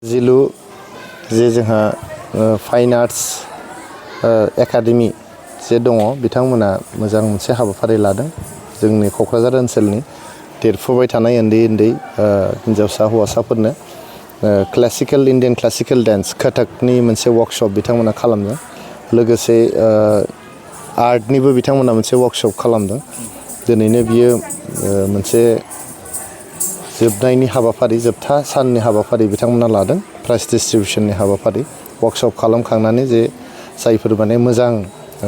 जिलु जे जोंहा fine arts academy जे दङ बिथांमोना मोजां मोनसे हाबाफारि लादों जोंनि क'क्राझार ओनसोलनि देरफुबाय थानाय उन्दै हिन्जावसा हौवासाफोरनो क्लासिकेल इन्डियान क्लासिकेल डान्स कथकनि मोनसे वर्कशप बिथांमोना खालामदों लोगोसे आर्टनिबो बिथांमोना मोनसे वर्कशप खालामदों दिनैनो बियो मोनसे जोबनायनि हाबाफारि जोबथा साननि हाबाफारि बिथांमोना लादों प्राइज डिस्ट्रिबिउशननि हाबाफारि वर्कशप खालामखांनानै जे जायफोर माने मोजां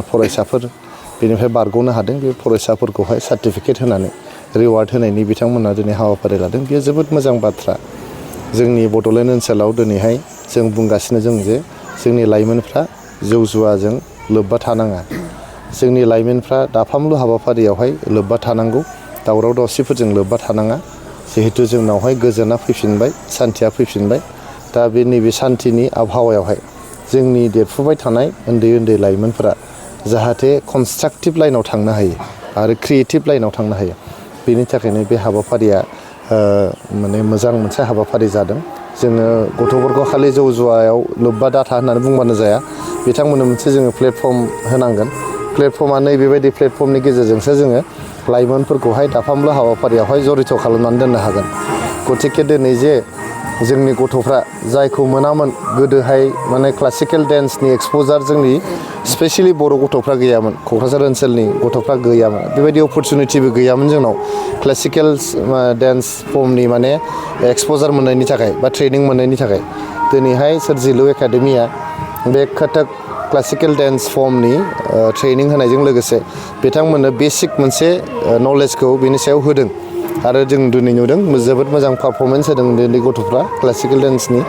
फरायसाफोर बेनिफ्राय बारग'नो हादों बे फरायसाफोरखौहाय सार्टिफिकेट होनानै रिवार्ड होनायनि बिथांमोना दिनै हाबाफारि लादों बेयो जोबोद मोजां बाथ्रा जोंनि बड'लेण्ड ओनसोलाव दिनैहाय जों बुंगासिनो जों जे जोंनि लाइमोनफ्रा जौ जुवाजों लोब्बा थानाङा जोंनि लाइमोनफ्रा दाफामलु हाबाफारियावहाय लोब्बा थानांगौ दावराव दावसिफोरजों लोब्बा थानाङा जिहेतु जोंनावहाय गोजोना फैफिनबाय सान्थिया फैफिनबाय दा बे नैबे सान्थिनि आबहावायावहाय जोंनि देरफुबाय थानाय उन्दै लाइमोनफोरा जाहाथे कनस्ट्राक्टिभ लाइनाव थांनो हायो आरो क्रिएटिभ लाइनाव थांनो हायो बेनि थाखायनो बे हाबाफारिया माने मोजां मोनसे हाबाफारि जादों जोङो गथ'फोरखौ खालि जौ जुवायाव लोब्बा दाथा होननानै बुंबानो जाया बिथांमोननो मोनसे जोङो प्लेटफर्म होनांगोन प्लेटफर्मा नैबेबायदि प्लेटफर्मनि गेजेरजोंसो जोङो लाइमोनफोरखौहाय दाफामलु हाबाफारियावहाय जरित खालामनानै दोननो हागोन गतिके दिनै जे जोंनि गथ'फ्रा जायखौ मोनामोन गोदोहाय माने क्लासिकेल डान्सनि एक्सप'जार जोंनि स्पेसियेलि बर' गथ'फ्रा गैयामोन क'क्राझार ओनसोलनि गथ'फ्रा गैयामोन बेबायदि अपरचुनिटिबो गैयामोन जोंनाव क्लासिकेल डान्स फर्मनि माने एक्सप'जार मोननायनि थाखाय बा ट्रेनिं मोननायनि थाखाय दिनैहाय सोरजिलु एकाडेमिया बे कथक क्लासिकेल डान्स फर्मनि ट्रेनिं होनायजों लोगोसे बिथांमोननो बेसिक मोनसे नलेजखौ बेनि सायाव होदों आरो जों दिनै नुदों जोबोद मोजां पारफरमेन्स होदों उन्दै गथ'फ्रा क्लासिकेल डान्सनि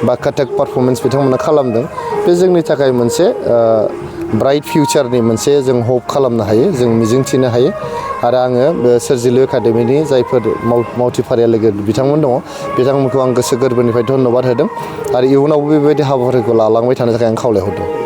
बा कथक पारफरमेन्स बिथांमोना खालामदों बे जोंनि थाखाय मोनसे ब्राइट फिउचारनि मोनसे जों हप खालामनो हायो जों मिजिंथिनो हायो आरो आङो सोरजिलु एकाडेमिनि जायफोर मावथिफारिया लोगो बिथांमोन दङ बिथांमोनखौ आं गोसो गोरबोनिफ्राय धन्यबाद होदों आरो इयुनावबो बेबायदि हाबाफारिखौ लालांबाय थानो थाखाय आं खावलायहरदों